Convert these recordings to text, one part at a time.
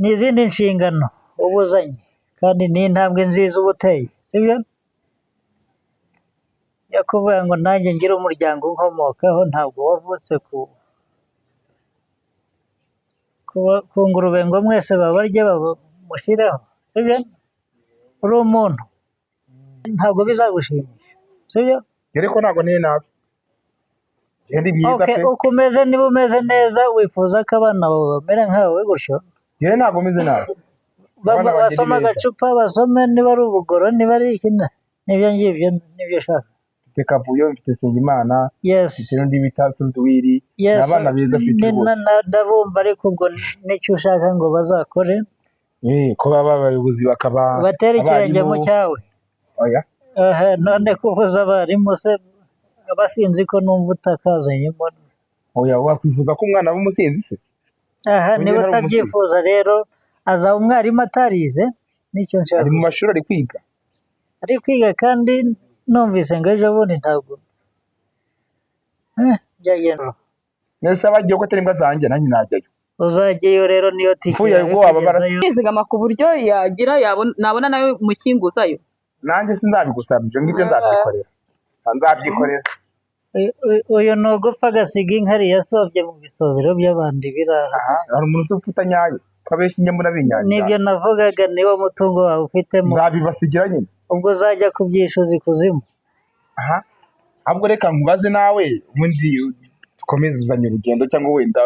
Ni izindi nshingano uba uzanye, kandi ni intambwe nziza uba uteye, sibyo? Yo kuvuga ngo nanjye ngire umuryango unkomokaho, ntabwo wavutse ku ngurube ngo mwese babarye bamushireho, sibyo? Uri umuntu, ntabwo bizagushimisha, sibyo? Ariko ntabwo nteye nabi. Njye ndi mwiza Okay, pe. uko umeze, niba umeze neza, wifuza ko abana bawe bamera nkawe gutyo? Njyewe ntabwo meze nabi. Abana banjye ni Basome beza. agacupa, basome niba ari ubugoro, niba ari iki, nibyo ngibyo nibyo ushaka. Mfite Kavuyo, mfite Nsengimana, mfite n'undi bita Sunduwiri. Ni abana beza mfite rwose. Ndabumva, ariko ubwo nicyo ushaka ngo bazakore? Ko baba abayobozi, bakaba Batere ikirenge mu abarimu. cyawe? Oya. Aha, none kuvuza abarimu se, abasinzi ko numva utakazanyemo? Oya, wakwifuza ko umwana aba umusinzi se? Aha, Ubu niba njye ntari umusinzi. utabyifuza rero, azaba umwarimu atarize, nicyo nshaka. Ari mu mashuri, ari kwiga. Ari kwiga, kandi numvise ngo ejo bundi ntabwo byagenda. Nese abagiye ko atari imbwa zanjye, nanjye najyayo. Uzajyayo rero, niyo tike Mfuye yawe ubwo waba kugezayo. Kwizigama ku buryo yagira nabona nawe mukinguzayo. Nanjye sinzabigusaba, ibyo ngibyo nzabyikorera. Nzabyikorera. Uyu ni ugupfa agasiga inkari yasobye mu bisobero by'abandi biraha. Aha, hari umuntu uzi ufite nyayo ko abenshi njya mbona binyangira. Nibyo navugaga, niwo mutungo wawe ufitemo. Nzabibasigira nyine. Ubwo uzajya kubyishyuza ikuzimu. Aha, ahubwo reka nkubaze nawe, ubundi dukomezanye urugendo, cyangwa wenda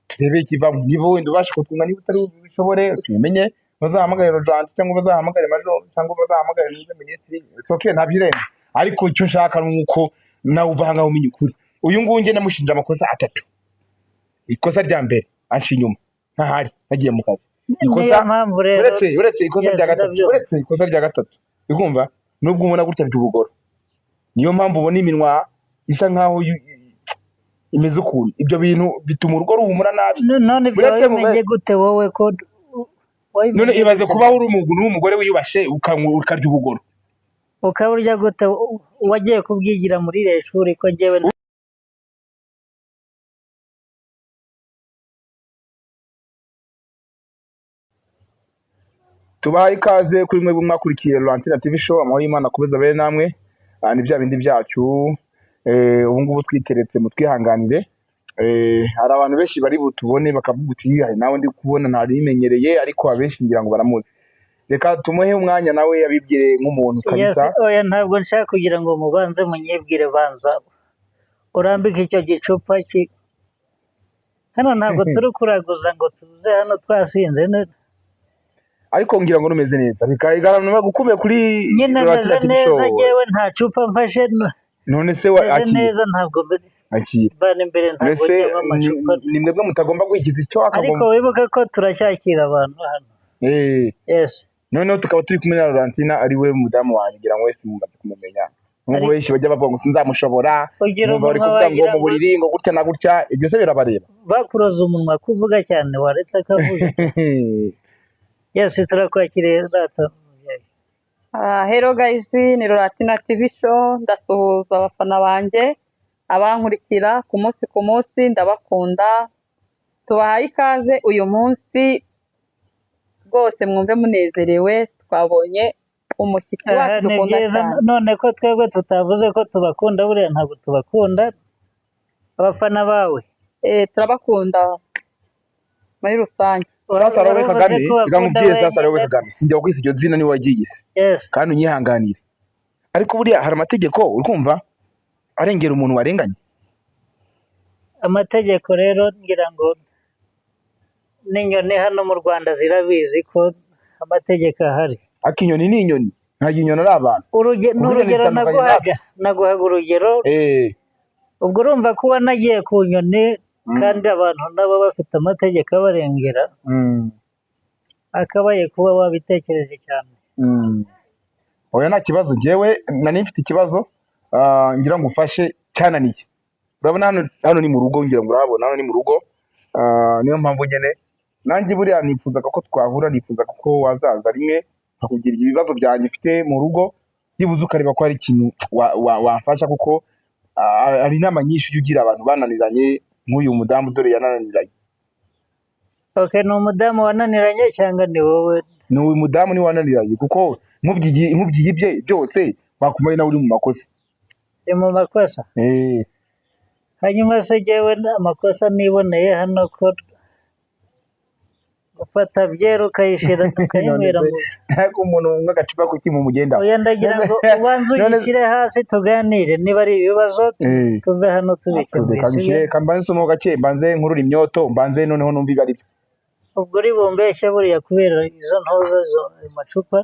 turebe ikivamo. Niba wenda ubasha kutwunga, niba utari bubishobore tubimenye, bazahamagare Rojanti cyangwa bazahamagare Majoro cyangwa bazahamagare Nuze Minisitiri. It's okay, ntabyirenze, ariko icyo nshaka ni uko nawe uva aha ngaha umenya ukuri. Uyu nguyu njye namushinja amakosa atatu. Ikosa rya mbere, anca inyuma ntahari, nagiye mu kazi. Niyo Ikosa mpamvu rero uretse ikosa Yes, rya gatatu, ndabyumva. uretse ikosa rya gatatu, urikumva, nubwo ubona gutya by'ubugoro, niyo mpamvu ubona iminwa isa nkaho imeze ukuntu. Ibyo bintu bituma urugo ruhumura nabi. None ibyo Uretse wabimenye gute wowe, ko wabimenye None ibaze gute? kubaho uri umuntu w'umugore wiyubashye, ukarya ubugoro. Ukaburya gute? Wagiye kubwigira muri iriya shuri ko njyewe Tubahaye ikaze kuri mwe mwakurikiye Laurentine TV Show. Amahoro y'Imana akomeze abere namwe. Ni bya bindi byacu. Ubu ngubu twiteretse, mutwihanganire. Hari abantu benshi bari butubone bakavuga uti hari nawe ndi kubona ntarimenyereye, ariko abenshi ngira ngo baramuzi. Reka tumuhe umwanya nawe abibwire nk'umuntu Yes, kabisa. oya, ntabwo nshaka kugira ngo mubanze munyibwire. Banza urambike icyo gicupa hano, ntabwo turi kuraguza ngo tuze hano twasinze. Ariko ngira ngo numeze neza, bikagaragara gukume kuri Nyine Laurentine meze TV neza. Show. Njyewe nta cupa mfashe. None se wa Meze akira neza, ntabwo akira. mbana imbere, ntabwo Mbese njyamo amacupa. ni mwebwe mutagomba kwigiza icyo Ariko akagomba. wibuke ko turacyakira abantu hano. Yes. Noneho tukaba turi kumwe na Laurentine, ari we mudamu wanjye, ngira ngo wese mumaze kumumenya, nubwo benshi bajya bavuga ngo sinzamushobora. Ugira Numva bari umunwa kuvuga ngo wagira mu ngo buriri ngo gutya na gutya, ibyo se birabareba? Bakuroza umunwa kuvuga cyane, waretse akavuga. Yes, turakwakiriye rata, mubyeyi. Hello guys, ni Laurentine TV Show. Ndasuhuza abafana banjye, abankurikira ku munsi ku munsi, ndabakunda. Tubahaye ikaze uyu munsi rwose, mwumve munezerewe, twabonye umushyitsi Aha, wacu ni dukunda byiza. cyane. None ko twebwe tutavuze ko tubakunda, buriya ntabwo tubakunda abafana bawe? Turabakunda muri rusange. Sasa wowe Waravuze Kagame, ko reka bakunda nkubwire, sasa wowe wenyine. Kagame, sinjya kwisa iryo zina, niwe wagiye isi. Kandi unyihanganire, ariko buriya hari amategeko, urikumva, arengera umuntu warenganye. Amategeko rero, ngira ngo n'inyoni hano mu Rwanda zirabizi ko amategeko ahari. Ariko inyoni ni inyoni, ntabwo inyoni ari abantu. Ni Kuko inyoni urugero zitandukanye. naguhaga urugero. Ubwo urumva kuba nagiye ku nyoni, kandi abantu nabo bafite amategeko abarengera, akabaye kuba wabitekereje cyane. Oya, nta kibazo, njyewe nari mfite ikibazo, ngira ngo ufashe cyananiye. Urabona hano ni mu rugo, ngira ngo urahabona, hano ni mu rugo. Niyo mpamvu nyine nanjye buriya nifuzaga ko twahura, nifuzaga ko wazaza rimwe nkakubwira ibibazo byanjye mfite mu rugo, byibuze ukareba ko hari ikintu wamfasha, kuko hari inama nyinshi ujya ugira abantu bananiranye nk'uyu mudamu, dore yananiranye. Okay, ni umudamu wananiranye cyangwa ni wowe? Ni uyu mudamu niwe wananiranye, kuko nkubyiye ibye byose wakumva ari nawe uri mu makosa. Ni mu makosa. Eh. Hanyuma se jyewe amakosa niboneye hano ko gufata byeri ukayishira ukayinywera mu Ariko umuntu unywa agacupa kuki mumugenda? Oya, ndagira ngo ubanze uyishyire hasi tuganire, niba ari ibibazo tuve hano tubikemuye, Reka sibyo? nshyire, reka mbanze nsomeho gake, mbanze nkurure imyoto, mbanze noneho numve ibyo ari byo. Ubwo uri bumbeshye buriya kubera izo ntoza, izo ayo macupa.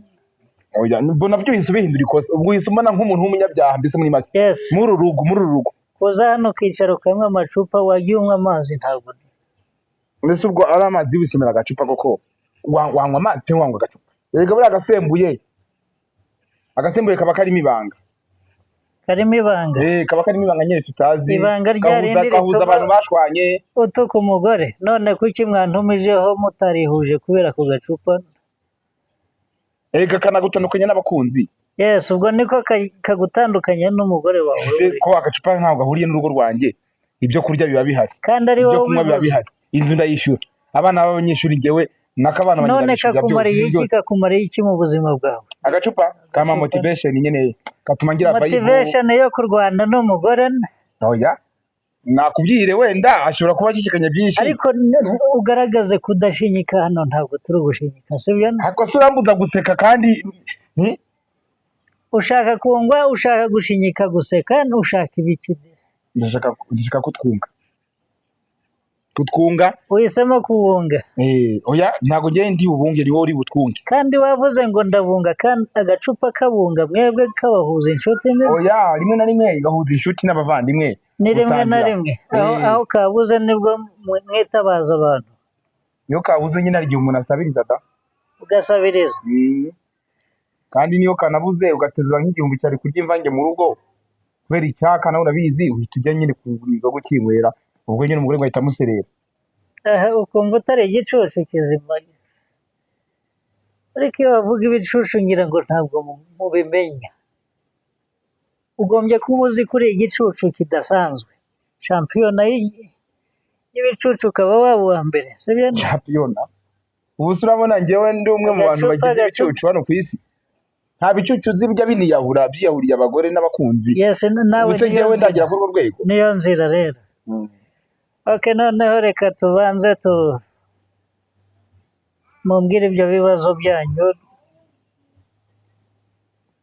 Oya, ubwo nabyo uhise ubihindura ikosa, ubwo uhise ubona nk'umuntu w'umunyabyaha mbese muri make. Yes. Muri uru rugo. Kuza hano ukicara ukanywa amacupa, wagiye unywa amazi, ntabwo Mbese ubwo ari amazi wisomera agacupa koko, wanywa amazi cyangwa wanywa agacupa? Erega buriya agasembuye kaba karimo ibanga. Karimo ibanga. Eh, kaba karimo ibanga nyine tutazi. Ibanga rya Gahuza rindi gahuza rituma abantu bashwanye. utuka umugore. None kuki mwantumijeho mutarihuje kubera ako gacupa? Erega kanagutandukanya n'abakunzi. Yes, ubwo niko kagutandukanya n'umugore wawe. Ese ko agacupa ntabwo gahuriye n'urugo rwanjye? Ibyo kurya biba bihari, Kandi ari ibyo wowe kunywa biba ubivuze. bihari, inzu ndayishyura, abana b'abanyeshuri njyewe n'akabana banjye None ndabishyurira byose. kakumariye iki? Byose. Kakumariye iki mu buzima bwawe? Agacupa kama Agacupa. motivation nyine, katuma ngira vibe. Motivation yo kurwana n'umugore? Oya, nakubwire, wenda ashobora kuba acicikanya byinshi. Ariko ugaragaze kudashinyika, hano ntabwo turi gushinyika, sibyo? Ariko se urambuza guseka kandi Ushaka kungwa, ushaka gushinyika, guseka, ushaka ibiki? Ndashaka kutwunga, kutwunga. Uhisemo kubunga. Eh, oya, ntabwo ngiye ndi bubunge, ni wowe uri butwunge. Kandi wavuze ngo ndabunga, kandi agacupa kabunga mwebwe, kabahuza inshuti mbi. Oya, rimwe na rimwe gahuza inshuti n'abavandimwe. Ni rimwe na Gusangira. rimwe aho Eh. aho kabuze nibwo mwitabaza abantu. Iyo kabuze nyine hari igihe umuntu asabiriza da. Ugasabiriza. Kandi niyo kanabuze ugaterura nk'igihumbi cyari kurya imvange mu rugo, kubera icyaka nawe urabizi, uhita ujya nyine kugura inzoga ukinywera, ubwo nyine umugore ngo ahita amuserera. Aha ukumva utari igicucu kizima, ariko iyo bavuga ibicucu ngira ngo ntabwo mubimenya. Ugombye kuba uzi ko uri igicucu kidasanzwe, shampiyona y'ibicucu ukaba waba uwa mbere, sibyo? Shampiyona? Ubu se urabona njyewe ndi umwe mu bantu Agacupa, bagize agacupa. ibicucu hano ku isi? Nta bicucu uzi bijya biniyahura, byiyahuriye abagore n'abakunzi? Yes, nawe Ubu se niyo njyewe nzira. ndagera kuri urwo rwego? Niyo nzira rero. Okay, noneho reka tubanze mumbwire ibyo bibazo byanyu.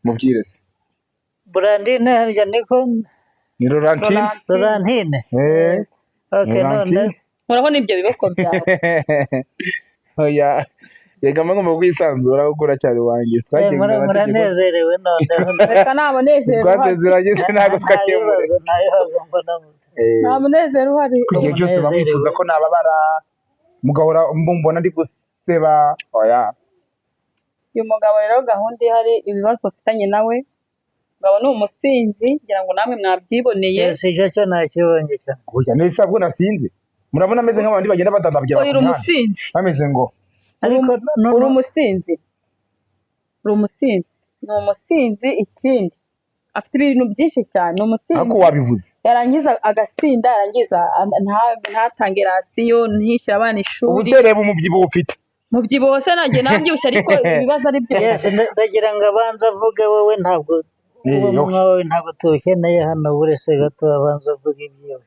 Mubwire se. Burandine harya niko? Ni Laurentine. Laurentine. Eh. Okay, none Laurentine. Murabona ibyo biboko byawe. Oya, reka mba ngomba kwisanzura kuko uracyari wanjye. Eh, Twagenze amategeko. Muranezerewe noneho. Reka, nta munezero uhari. Twasezeranye se, ntabwo Nta twakemura. bibazo, nta bibazo mbona. Eh, Nta munezero uhari. ko igihe cyose muba Unezerewe. mwifuza ko nababara, mugahora mbona ndi guseba, oya. Uyu mugabo rero, gahunda ihari, ibibazo afitanye nawe, umugabo ni umusinzi, ngira ngo namwe mwabyiboneye. Yes, icyo cyo nakibonye cyane. Oya, nese ahubwo nasinze murabona ameze nk'abandi bagenda badandabgira Oya, ku uri mihanda? umusinzi. Bameze ngo Ariko Uri umusinzi, uri umusinzi, ni umusinzi. Ikindi afite ibintu byinshi cyane, ni umusinzi. Ariko wabivuze. Yarangiza agasinda, yarangiza ntatange ration, ntishyure abana Ubu ishuri. se reba umubyibuho ufite. Mubyibuho se nanjye nabyibushye, ariko ibibazo ari byose. Yes, ndagira ngo abanze avuge, wowe ntabwo Eh, uwo okay. munwa wawe ntabwo tuwukeneye hano, burese gato abanze avuge ibyiwe.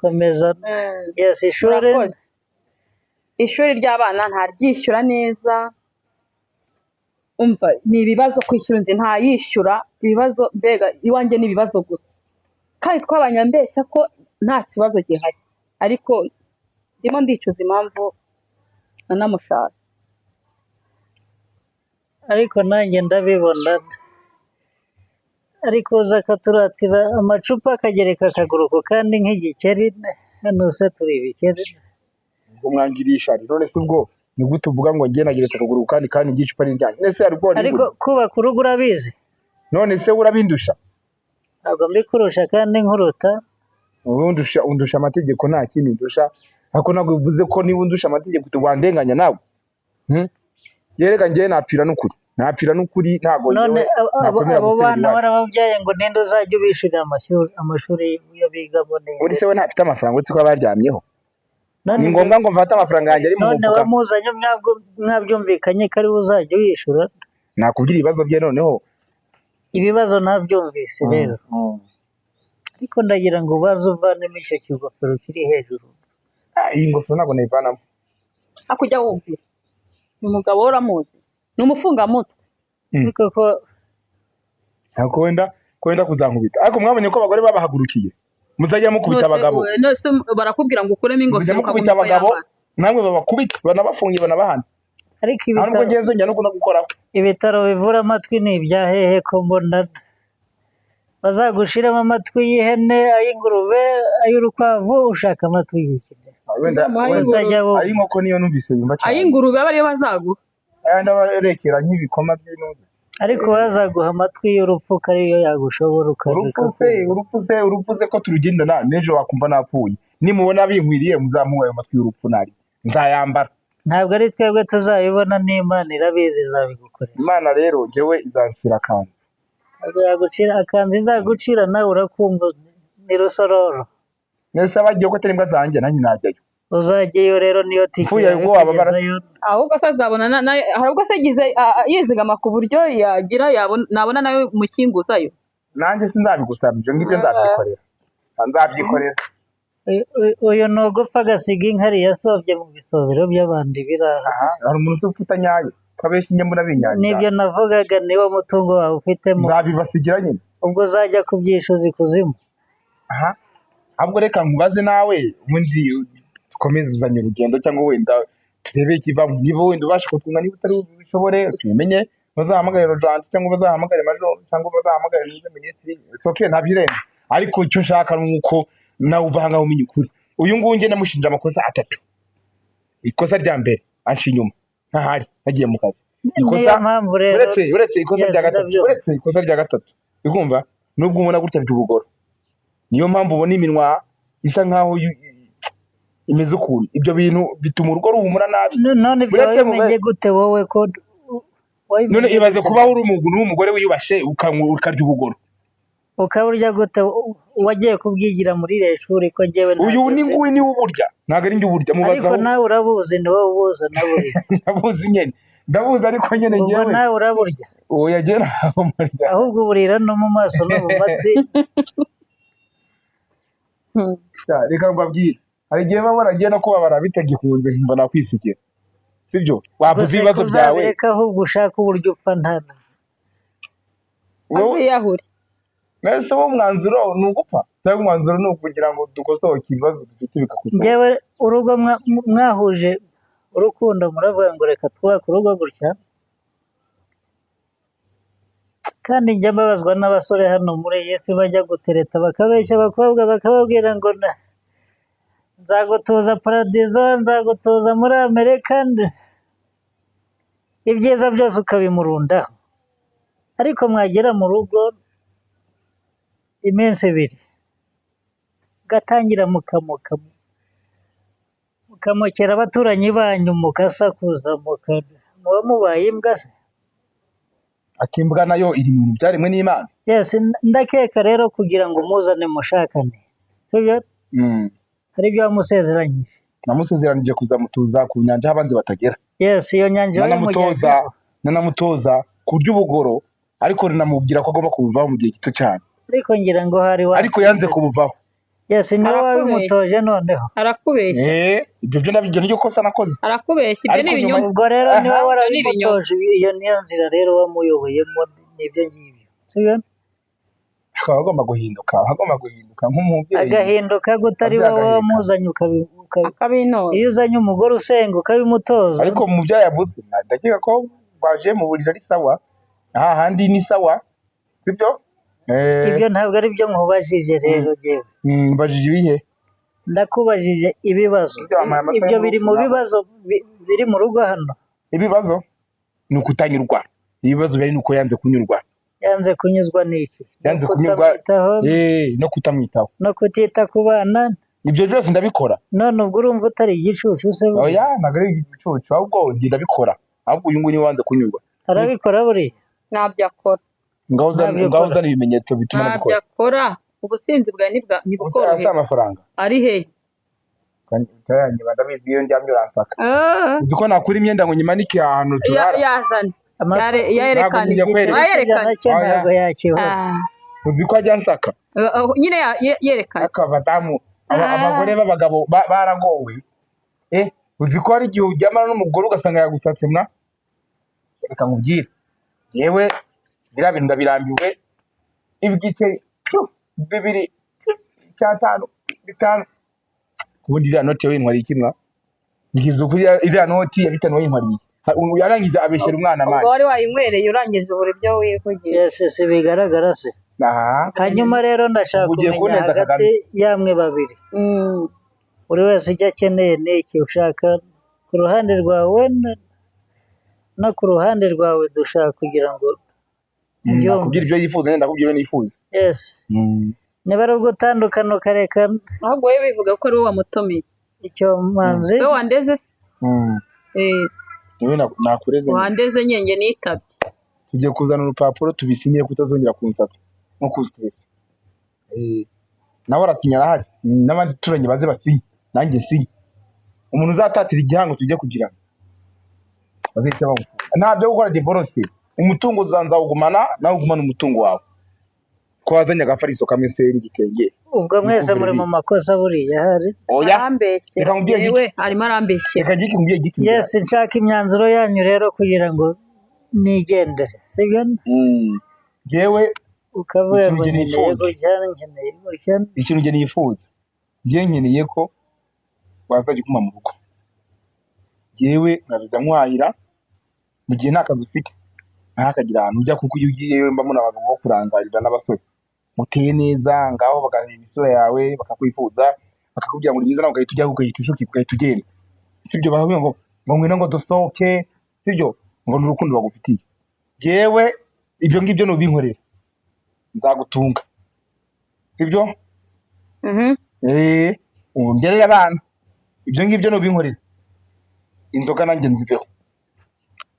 Komeza. Yes, ishuri. Murakoze. Ishuri ry'abana ntaryishyura neza, umva ni ibibazo, kwishyura inzu ntayishyura, ibibazo mbega iwanjye ni ibibazo gusa. Kandi twabanye ambeshya ko nta kibazo gihari, ariko ndimo ndicuza impamvu nanamushatse. Ariko nanjye ndabibona, ariko uza akaturatira amacupa akagereka akaguru ku kandi nk'igikeri, hano se turi ibikeri? Ubwo mwangirisha none se ubwo ni gute uvuga ngo njye nageretse akaguru kandi igicupa ni iryanjye? None se hari ubwo Ariko kubaka urugo urabizi. None se urabindusha? Ntabwo mbikurusha kandi nkuruta. Undusha amategeko, nta kindi ndusha, ariko ntabwo bivuze ko niba undusha amategeko wandenganya nawe. Yereka njyewe napfira n'ukuri, napfira n'ukuri, ntabwo None njyewe nakwemera abo gusebera bana iwacu. warababyaye ngo ninde uzajya ubishyurira amashuri, amashuri yo bigamo ninde? Uri se we ntafite amafaranga uretse ko aba yaryamyeho? None Ni ngombwa ngo mfate amafaranga yanjye ari mu none mufuka? Wamuzanye mwabyumvikanye ko ari we uzajya uyishyura? Nakubwira ibibazo bye noneho. Ibibazo nabyumvise rero, ariko ndagira ngo ubaze uvanemo icyo kigofero kiri hejuru. Ah, iyi ngofero ntabwo nayivanamo. Hakujya wumvira, uyu mugabo we uramuzi, ni umufungamutwe. Ariko ko Ntabwo wenda kuzankubita, ariko mwabonye ko abagore babahagurukiye, muzajya mukubita abagabo. Nose barakubwira ngo ukuremo Muzajya ingofero mukubita ukabona uko abagabo yambara. Namwe babakubita, banabafunge, banabahana. Ariko Nta nubwo ibitaro ngenzi nzongera no gukoraho. Ibitaro bivura amatwi ni ibya hehe, ko mbona bazagushiramo amatwi y'ihene, ay'ingurube, ay'urukwavu? Ushaka amatwi y'iki? Wenda Tuzamuha wenda ay'ingurube. Utajya wumva. Ay'inkoko niyo numvise yumva cyane. Ay'ingurube aba ariyo bazaguha. Ayandi abarekera nk'ibikoma by'intuza. Ariko wazaguha amatwi y'urupfu ko ariyo yagushobora ukareka. Urupfu se, urupfu se, urupfu se ko turugendana? N'ejo wakumva napfuye. Nimubona binkwiriye muzamuha ayo matwi y'urupfu, nari nzayambara. Ntabwo ari twebwe tuzabibona, n'Imana irabizi, izabigukorera. Imana rero njyewe izanshyira akanzu. Ntabwo yagucira akanzu, izagucira nawe urakumva ni rusororo. Nese abagiye ko atari imbwa zanjye, nanjye najyayo. Uzajyayo rero, niyo tike Mfuye yawe ngo waba barasi. kugezayo. Ahubwo se azabona ahubwo se agize yizigama ku buryo yagira nabona nawe mukinguzayo. Nanjye sinzabigusaba ibyo ngibyo, nzabyikorera, nzabyikorera. Uyu ni ugupfa agasiga inkari yasobye mu bisobero by'abandi biraha. Aha hari umuntu uzi ufite nyayo ko abenshi njye mbona binyangira. Nibyo navugaga, niwo mutungo wawe ufitemo. Nzabibasigira nyine. Ubwo uzajya kubyishyuza ikuzimu. Aha ahubwo reka nkubaze nawe, ubundi dukomezanye urugendo cyangwa wenda turebe ikivamo. Niba wenda ubasha kutwunga, niba utari bubishobore tubimenye, bazahamagare Rojanti cyangwa bazahamagare Majoro cyangwa bazahamagare Nuze Minisitiri. It's okay, ntabyirenze, ariko icyo nshaka ni uko nawe uva aha ngaha umenya ukuri. Uyu nguyu njye namushinja amakosa atatu. Ikosa rya mbere, anca inyuma ntahari, nagiye mu kazi. Ikosa Niyo mpamvu rero uretse ikosa Yes, rya gatatu, ndabyumva. uretse ikosa rya gatatu, urikumva, nubwo ubona gutya by'ubugoro, niyo mpamvu ubona iminwa isa nkaho imeze ukuntu. Ibyo bintu bituma urugo ruhumura nabi. None ibyo Uretse wabimenye gute wowe ko wabimenye None ibaze gute? kuba uri umuntu w'umugore wiyubashye, ukanywa, ukarya ubugoro. Ukaburya gute? Wagiye kubwigira muri iriya shuri ko njyewe Uyu ntabyo ni nzi? nguyu niwe uburya, ntabwo ari njye uburya. Ariko Mubazaho. nawe urabuzi, ni wowe ubuza na buriya. Ndabuzi nyine, ndabuzi, ariko nyine Ubwo njyewe nawe uraburya. Oya, njyewe ntabwo murya. Ahubwo uburira no mu maso no mu matwi. Reka mbabwire, hari igihe baba baragiye no kubabara bitagikunze, nkumva nakwisigira, sibyo? Wavuze Gusa ibibazo byawe. Uzabireka, ahubwo ushaka uburyo upfa nta Wowe Aziyahure. Mbese wowe umwanzuro ni ugupfa cyangwa umwanzuro ni ukugira ngo dukosoke ibibazo dufite bikakosoka? Njyewe urugo mwahuje urukundo, muravuga ngo reka twubake urugo gutya. Kandi njya mbabazwa n'abasore hano muri iyi si bajya gutereta bakabeshya abakobwa, bakababwira ngo nzagutuza paradizo, nzagutuza muri Amerika, ibyiza byose ukabimurundaho, ariko mwagera mu rugo iminsi 2 ugatangira mukamuka, mukamukera abaturanyi banyu, mugasakuza, muba mubaye imbwa se? Akimbwa nayo iri mu bintu byaremwe n'Imana. Yes, ndakeka rero kugira ngo umuzane mushakane, sibyo? Hari ibyo wamusezeranyije. Namusezeranije kuzamutuza ku nyanja aho abanzi batagera. Yes, iyo nyanja Nanamutoza wayimujyanyeho? Nanamutoza kurya ubugoro, ariko nanamubwira ko agomba kubuvaho mu gihe gito cyane. Ariko ngira ngo hari Ariko yanze kubuvaho. Yes, niwe Arakubeshya. wabimutoje noneho. Arakubeshya. Eh, ibyo byo nabyo niryo kosa nakoze. Arakubeshya, ibyo ni Ariko nyuma- ibinyoma. Ubwo rero Aha. niwe Ibyo ni warabimutoje, iyo niyo nzira rero wamuyoboyemo, nibyo ngibyo, sibyo? Akaba agomba guhinduka, agomba guhinduka nk'umubyeyi. Agahinduka gute ari Ababyeyi wowe agaheka. wamuzanye Akabinoza. Iyo uzanye umugore usenga ukabimutoza. Ariko mu byo yavuze, ndakeka ko baje mu buriri ari sawa, aha handi ni sawa, sibyo? Eh, Ibyo ntabwo ari byo nkubajije rero jyewe. Mbajije ibihe? Ndakubajije ibibazo. Ibyo wampaye amata Ibyo biri mu y'urupfu. bibazo biri mu rugo hano. Ibibazo ni ukutanyurwa, ibibazo bihari ni uko yanze kunyurwa. Yanze kunyuzwa n'iki? Yanze No kunyurwa. kutamwitaho? Eh, no kutamwitaho. No kutita ku bana. Ibyo byose ndabikora. None ubwo urumva utari igicucu se buriya? Oya, ntabwo ari igicucu, ahubwo njye ndabikora, ahubwo uyu nguyu niwe wanze kunyurwa. Arabikora buriya. Ntabyo akora. Ngaho uzana Ntabyo ngaho akora. uzana ibimenyetso bituma Ntabyo nabikora. akora, ubusinzi bwawe Ubuse ntibukoroheye. asa amafaranga. Ari he? Utayanyiba, ndabizi, iyo ndyamye uransaka. Ah, Uzi ko nakura imyenda ngo nyimanike ahantu turara? Yazana. Ntabwo Yerekana. njya kwereka. Wayerekana. Ijana cye ntabwo yakibura. Ah, Uzi ko ajya ansaka? Nyine yerekana. Akabadamu Ah. abagore b'abagabo baragowe. Uzi ko hari igihe uryamana n'umugore ugasanga yagusatse mwa? Reka nkubwire, yewe, biriya bintu ndabirambiwe. Ibigice pyu, bibiri pyu, icyatanu, bitanu. Ubundi iriya noti yawe intwariye iki mwa? Ngize ukuri, iriya noti ya bitanu wayintwariye iki? Yarangije abeshyera umwana Ubwo mani. wari wayinywereye, urangije ubura ibyo wivugira. Yes, si bigaragara se? Aha. Hanyuma rero ndashaka Ugiye kumenya kuneza. hagati yamwe babiri, buri wese icyo akeneye ni iki ushaka ku ruhande rwawe no ku ruhande rwawe, dushaka kugira ngo mbyumve. Nakubwira ibyo yifuza, ndakubwira ibyo nifuza. Yes, niba ari ugutandukana ukareka. Ahubwo wowe bivuga ko ari wowe wamutumiye. Icyo manzi. So wandeze. Niwe nakureze nyine. Wandeze nyenge nitabye. Tugiye kuzana urupapuro tubisinyire kutazongera kunsasa no kustress. Nawe arasinya, arahari, n'abandi turanyi baze basinye, nanjye sinye. Umuntu uzatatira igihango tujye kugirana bazahita bamufunga. Nta byo gukora divorce. Umutungo nzawugumana, nawe ugumana umutungo wawe, ko wazanye agafariso kamwe se n'igitenge. Ubwo mwese muri mu makosa buriya hari. Oya. Arambeshyera. Reka nkubwire. Yewe, arimo arambeshyera. Reka ngiki nkubwire giki. Yes, nshaka imyanzuro yanyu rero kugira ngo nigendere, sibyo? Jewe Ukavuga ikintu ngo njye nkeneye nifuza. gutya, nkeneye gutya. Ikintu njye nifuza, njye nkeneye ko wazajya uguma mu rugo, njyewe nkazajya nkwahira mu gihe nta kazi ufite, ntihakagire ahantu ujya, kuko iyo ugiyeyo mbamo abagabo bo kurangarira n'abasore muteye neza ngaho, bakareba isura yawe bakakwifuza, bakakubwira ngo uri mwiza, nawe ugahita ujyaho, ugahita ushuka, ugahita ugenda, sibyo? Bakavuga ngo ngwino, ngo dusohoke, sibyo? Ngo ni urukundo bagufitiye. Njyewe ibyo ngibyo nubinkorera nzagutunga, sibyo? Mhm. Umbyarire abana, ibyo ngibyo nubinkorera, inzoga nanjye nziveho.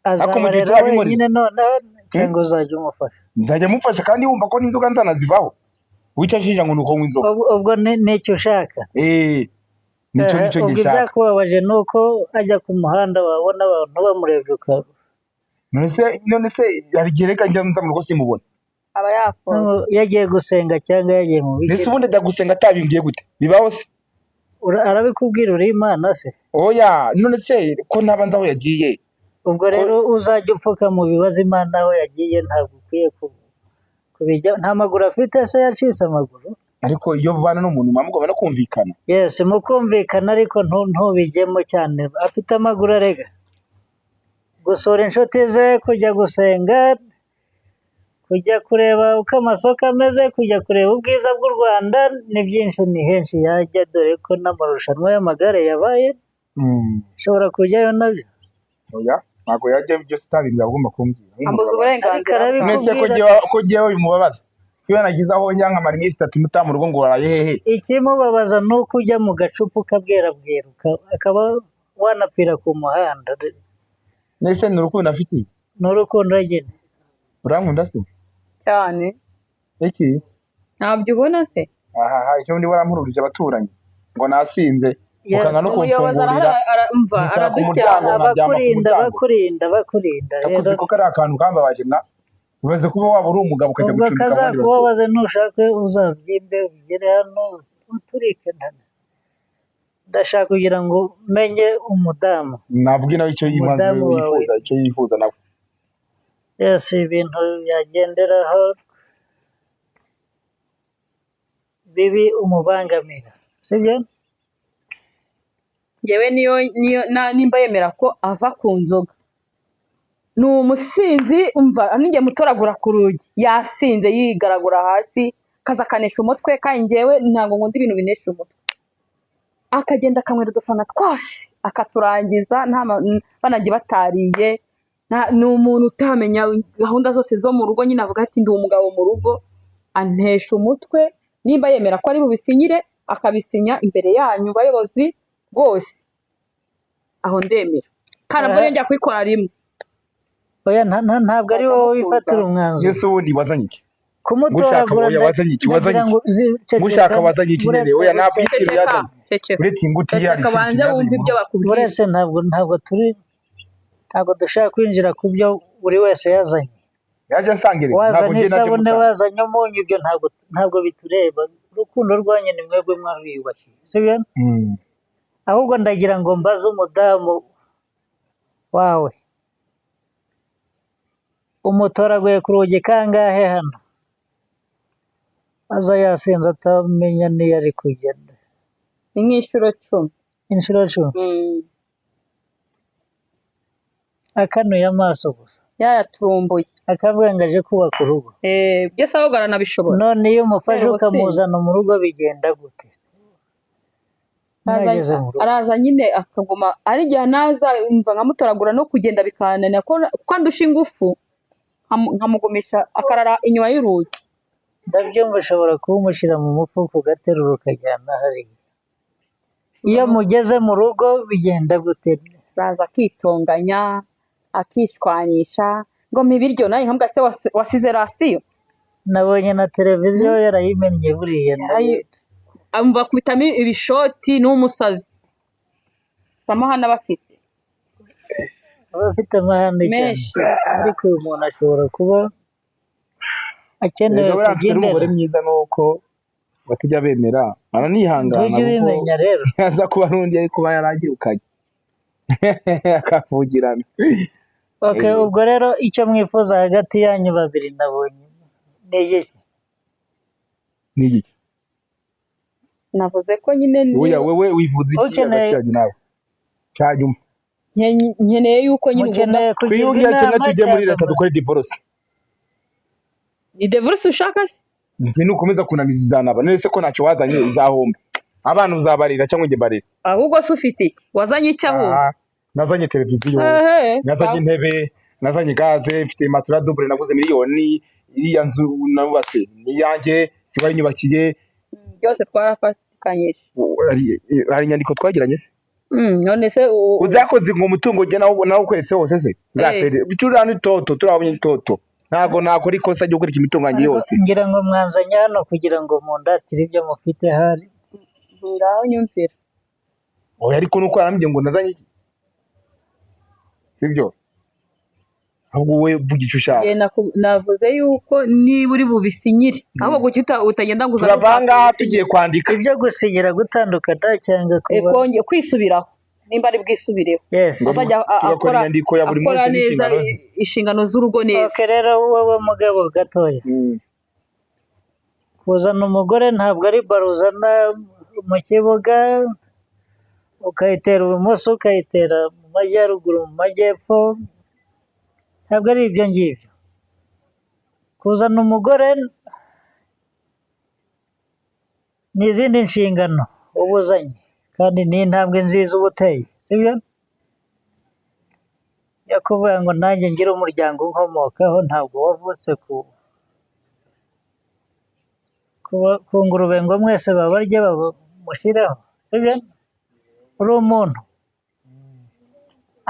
Ariko mu gihe Azabarera turabinkora. wenyine noneho cyangwa uzajya umufasha? Nzajya mufasha, kandi wumva ko n'inzoga nzanazivaho. Wica ashinja ngo ni uko nywa inzoga. Ubwo nicyo ushaka? Eh, nicyo. Nicyo Ubwo ngishaka. ibyakubabaje ni uko ajya ku muhanda wabona abantu bamurebye ukaba None se hari igihe reka njya nza mu rugo simubona. Aba yafunze. Yagiye gusenga cyangwa yagiye mu Mbese biki? ubundi ajya gusenga atabimbwiye gute? Bibaho se? Arabikubwira, uri Imana se? Oya, none se ko ntaba nzi aho yagiye? Ubwo rero uzajya upfuka mu bibazo Imana aho yagiye, ntabwo ukwiye kubijya. Nta maguru afite se? Yacitse amaguru? Ariko iyo ubana n'umuntu muba mugomba no kumvikana. Yes, mukumvikana, ariko ntubijyemo cyane. Afite amaguru arega gusura inshuti ze, kujya gusenga, kujya kureba uko amasoko ameze, kujya kureba ubwiza bw'u Rwanda, ni byinshi, ni henshi yajya, dore ko n'amarushanwa y'amagare yabaye, ashobora kujyayo nabyo. Oya, ntabwo yajya, byose utabimbwiye, agomba kumbwira. Ambuza Ariko uburenganzira. arabikubwira. None se ko jyewe bimubabaza iyo nagize aho njya nkamara iminsi 3 mutaha mu rugo ngo waraye hehe? Ikimubabaza ni uko ujya mu gacupa ukabwerabwera, akaba wanapfira ku muhanda. Nese ni urukundo afitiye? Ni urukundo nyine. Urankunda se? Cyane. Iki? Ntabyo ubona se? Ahaha, icyo ndi warampururije abaturanyi ngo nasinze, ukanga no Umuyobozi kumfungurira. arahari, aramva. Nkicara ku Araducyaha. muryango, nkaryama ku Abakurinda muryango. bakurinda bakurinda rero. Ndakuzi ko kariya kantu kambabaje mwa. Ubaze kuba waba uri umugabo ukajya Ubwo gucumbika abandi basore. kazakubabaze, nushake uzabyimbe ugere hano uturike. Ndashaka kugira ngo menye umudamu. Navuge nawe icyo Umudamu yimanze wawe. yifuza, icyo yifuza nawe. Yose ibintu yagenderaho bibi umubangamira, sibyo? Yewe, niyo nimba yemera ko ava ku nzoga, ni umusinzi. Umva, ninjye mutoragura ku rugi yasinze, yigaragura hasi, akaza akanesha umutwe, kandi njyewe ntabwo nkunda ibintu binesha umutwe. Akagenda akanywera udufana twose akaturangiza, nta banajye batariye. Ni umuntu utamenya gahunda zose zo mu rugo nyine, avuga ati ndi umugabo mu rugo, antesha umutwe. Nimba yemera ko ari bubisinyire, akabisinya imbere yanyu bayobozi rwose, aho ndemera, kandi nabwo njya kubikora rimwe. Oya, ntabwo ari wowe wifatira umwanzuro. Ese ubundi wazanye iki? Ngushaka Kumutoragura oya wazanye iki, wazanye ndagira iki? ngo ceceka, Ngushaka wazanye iki nyine? buretse Oya ntabwo buretse ikintu Ceceka, yazanye. ceceka, Uretse ingutiya hari ceceka, ikindi banze kintu yazanye wumve mu ibyo rugo. bakubwira. Buretse ntabwo turi, ntabwo dushaka kwinjira ku byo buri wese yazanye. Yaje ansangire, ntabwo Wazanye njye naje isabune, musanga. wazanye umunyu, ibyo ntabwo bitureba. Urukundo rwanyu ni mwebwe mwarwiyubakiye, sibyo? Ahubwo ndagira ngo mbaze umudamu wawe, umutoraguye ku rugi kangahe hano? Aza yasinze atamenya n'iyo ari kugenda. Ni nk'inshuro 10. Inshuro 10? Mm. Akanuye amaso gusa, Yayaturumbuye. akavuga ngo aje kubaka urugo. Eh, byose ahubwo aranabishobora. None iyo umufashe Kubera ubusinzi. ukamuzana mu rugo bigenda gute? Mwageze mu rugo. Araza nyine akaguma, ari igihe naza mva nkamutoragura no kugenda bikananira kuko andusha ingufu, nkamugumisha akarara inyuma y'urugi. Ndabyumva, ushobora kuwumushyira mu mufuka ugaterura ukajyana hariya. Iyo mugeze mu rugo bigenda gute? Araza akitonganya, akishwanisha ngo mpa ibiryo, nanjye nkamubwira se wasize rasiyo? Nabonye na televiziyo yarayimennye buriya nayo. Amva akubitamo ibishoti n'umusazi. Amahane aba afite. Aba afite amahane cyane. Menshi. Ariko uyu muntu ashobora kuba akenewe Erega buriya mfite n'umugore kugendera. mwiza nuko batajya bemera, aranihangana Ntujya kuko ubimenya rero. yaza kuba n'undi yari kuba yarangirukanye akavugirana. Okay, Eh. ubwo rero icyo mwifuza hagati yanyu babiri nabonye ni igiki? Ni iki? Navuze ko nyine Oya wewe wivuze iki Ukeneye hagati yanyu nawe? Cya nyuma. Nkeneye yuko nyine ugomba Mukeneye kugirwa Twiyunge cyangwa inama tujye muri cyangwa leta dukore divorce. Ni divorce ushaka se? Nti nukomeza kunaniza izanaba. None se ko ntacyo wazanye izahomba. Abana uzabarira cyangwa njye mbarira? Ahubwo se ufite iki? Wazanye iki ahubwo? Ah, nazanye televiziyo, Ehe, nazanye sawa. intebe, nazanye gaze, mfite matora double naguze miliyoni, iriya nzu nubatse ni iyanjye, si wayinyubakiye. Byose twarafatikanyije. Hari inyandiko twagiranye se? None se Uzakoze ngo umutungo njye nawe ukweretse wose se? Nzapere. Turiya ni toto, turiya ni toto. Ntabwo nakora ikosa ryo gukurikira imitungo yanjye Ariko yose. ngira ngo mwanzanye hano kugira ngo mundatire ibyo mufite hari. Ngaho nyumvira. Oya ariko nuko yarambwiye ngo nazanye iki? Sibyo? Ahubwo wowe vuga icyo ushaka. Njye navuze yuko niba uri bubisinyire, ahubwo kuki utagenda ngo uzane Turava urupapuro ngaha ubisinye? tugiye kwandika. Ibyo gusinyira gutandukana cyangwa Eh, kuba kwisubiraho nimba ari bwisubireho, Yes. Ngo azajya tugakora akora inyandiko ya buri akora munsi neza n'inshingano ze. inshingano z'urugo neza. Okay, rero wowe mugabo gatoya, kuzana umugore ntabwo ari baro uzana mu kibuga ukayitera ibumoso, ukayitera mu majyaruguru, mu majyepfo, ntabwo ari ibyo ngibyo. Kuzana umugore ni izindi nshingano uba uzanye, kandi ni intambwe nziza uba uteye, sibyo? Yo kuvuga ngo nanjye ngire umuryango unkomokaho, ntabwo wavutse ku ngurube ngo mwese babarye bamushireho, sibyo? Uri umuntu,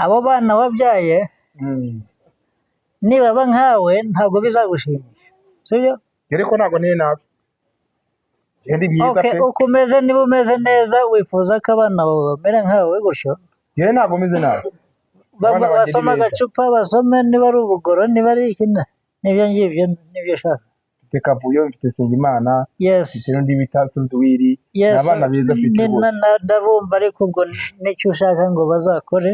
abo bana wabyaye nibaba nkawe ntabwo bizagushimisha, sibyo? Ariko ntabwo nteye nabi. Njye ndi mwiza Okay, pe. uko umeze, niba umeze neza wifuza ko abana bawe bamera nkawe gutyo? Njye ntabwo meze nabi. Abana banjye ni Basome beza. agacupa, basome niba ari ubugoro, niba ari iki, nibyo ngibyo nibyo ushaka. Mfite Kavuyo, mfite Nsengimana, Yes. mfite n'undi bita Sunduwiri. Ni Yes. abana beza mfite rwose. Ndabumva, ariko ubwo nicyo ushaka ngo bazakore?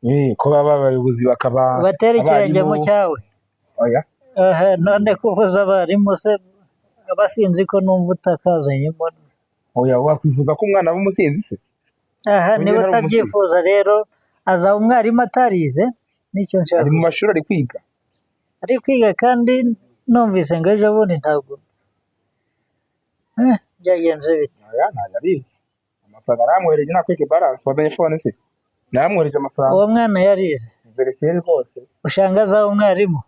Eh, ko baba abayobozi bakaba Batere ikirenge mu abarimu. cyawe? Oya. Aha, none kuvuza abarimu se abasinzi ko numva utakazanyemo? Oya, wakwifuza ko umwana aba umusinzi se? Aha, Ubu niba nyine ari umusinzi. utabyifuza rero azaba umwarimu atarize, nicyo nshaka. Ari mu mashuri ari kwiga. Ari kwiga, kandi numvise ngo ejo bundi ntabwo byagenze bite? Oya, ntabwo abizi. Amafaranga naramwohereje, nakwereke balance, wazanye phone se? Naramwohereje amafaranga. Uwo mwana yarize? Verifere rwose. Ushanga azaba umwarimu?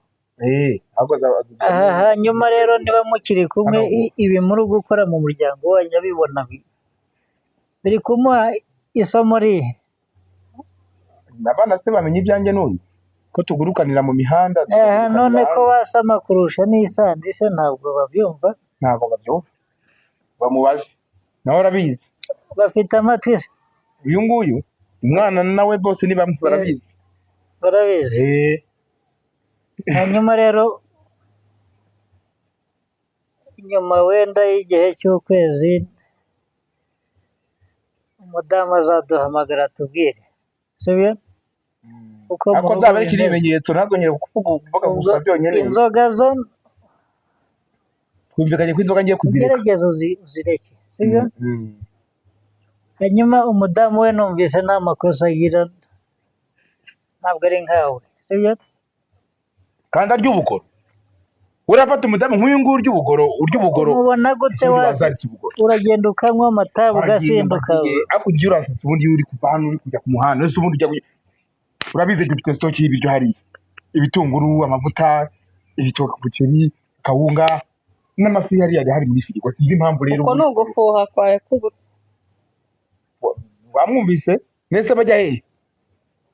Eh, ahubwo Aha, hanyuma rero niba mukiri kumwe, Hano. ibi muri gukora mu muryango wanyu abibona biri kumuha isomo rihe? Abana se bamenya ibyanjye n'uyu? Ko tugurukanira mu mihanda, tukagurukanira None ko hanze. wasama kurusha n'isandi se, ntabwo babyumva? Ntabwo babyumva, bamubaze nawe arabizi. Bafite amatwi se? Uyu nguyu umwana nawe bose ni bamwe, barabizi. Barabizi. Hanyuma rero nyuma wenda y'igihe cy'ukwezi, umudamu azaduhamagara atubwire, sibyo? Uko mu Ariko rugo nzabereke bimeze. ibimenyetso, ntazongere kuvuga Ubwo gusa byonyine. Inzoga zo Twumvikanye ko inzoga ngiye kuzireka. Ugerageze uzireke, sibyo? Mm. Hanyuma umudamu we numvise nta makosa agira, ntabwo ari nkawe, sibyo? Kandi arya ubugoro. Urafata umudamu nk'uyu nguyu urya ubugoro, urya ubugoro. Umubona gute? Ese ubundi Wazi wazaritse ubugoro. Uragenda ukanywa amatabi, ugasinda, ukaza. Ariko ugiye urasetsa. Ubundi iyo uri kuva hano uri kujya ku muhanda, ese ubundi ujya urabizi dufite stock y'ibiryo hariya, ibitunguru, amavuta, ibitoki, umuceri, kawunga n'amafi hariya ari hari muri firigo. Sinzi impamvu rero. Uko ni ugufuha kwawe k'ubusa. Wamwumvise mwese bajya hehe?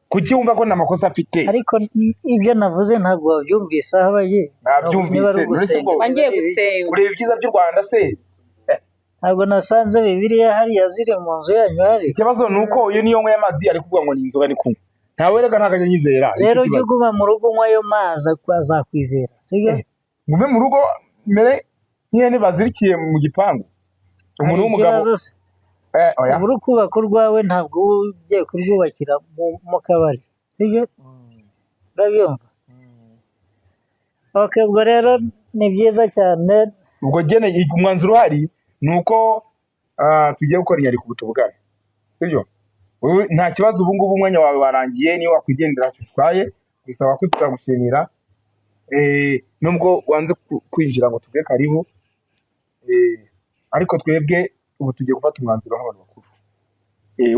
Kuki wumva ko nta makosa afite? Ariko ibyo navuze ntabwo wabyumvise aho abaye. Nabyumvise. Niba ari None se ugusenga, ubwo- niba Wagiye ari ibiki. gusenga. Ureba ibyiza by'u Rwanda se? Ntabwo nasanze Bibiliya hariya ziri mu nzu yanyu hari? Ikibazo ni uko iyo niyo nyweye amazi ari kuvuga ngo ni inzoga ni kunywa. Ntawe reka, ntabwo ajya anyizera. Nicyo Rero ujye kibazo. uguma mu rugo unywa ayo mazi, azakwizera, sibyo? Ngume mu rugo mere nk'ihene bazirikiye mu gipangu, umuntu Hari w'umugabo. ikibazo se? Oya. Uba uri kubaka urwawe, ntabwo uba ugiye kurwubakira mu kabari, sibyo? Urabyumva? Okay, ubwo rero ni byiza cyane. Ubwo gene umwanzuro uhari ni uko tugiye gukora inyandiko ubu tuvugana, sibyo? Wowe nta kibazo, ubu ngubu umwanya wawe warangiye, niyo wakwigendera ntacyo utwaye, gusa wakoze turagushimira. Nubwo wanze kwinjira ngo tuvuge karibu, ariko twebwe ubu tugiye gufata umwanzuro nk'abantu bakuru.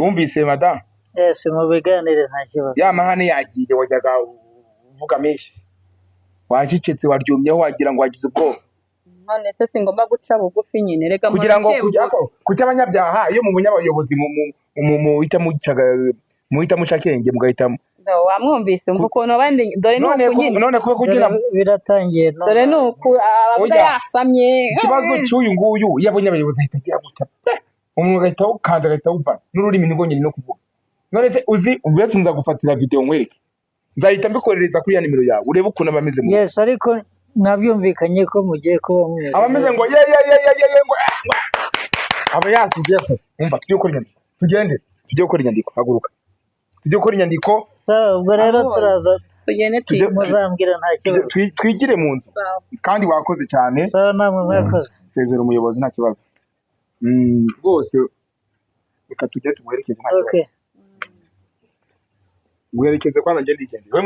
Wumvise madamu? Yes, mu biganire nta kibazo. Ya mahane yagiye, wajyaga uvuga menshi, wacecetse, waryumyeho, wagira ngo wagize ubwoba. None se singomba guca bugufi nyine? Reka Kugira ngo mpora kugira bugufi. ko kuki abanyabyaha iyo mubonye abayobozi muhita muhita muca akenge mugahita No, wamwumvise, umva ukuntu abandi, dore ni None uku nyine. None kuba kugira Dore biratangiye. Dore ni uku abavuga Oya. yasamye. Ikibazo cy'uyu nguyu, iyo abonye abayobozi ahita agira gutya pe, umuntu agahita awukanda, agahita awubana n'ururimi ntirwongere no kuvuga. None se uzi uretse nza gufatira video nkwereke, nzahita mbikoherereza kuri ya nimero yawe, urebe ukuntu aba ameze mu Yes, ariko mwabyumvikanye ko mugiye kuba mumeze aba ameze ngo ye ye ye ye ye ye, ngo ngo. Aba yasize yasize. Umva, tujye gukora inyandiko, tugende tujye gukora inyandiko. Haguruka tujye gukora inyandiko. Sawa, ubwo rero Aho. turaza. Tugende. Muzambwira, nta kibazo. Twigire mu nzu. Kandi wakoze cyane. Sawa, namwe mwakoze. Sezera umuyobozi, nta kibazo. Rwose reka tujye tumuherekeze, nta kibazo. Okay. Muherekeze kwanza, njye ndigendera we.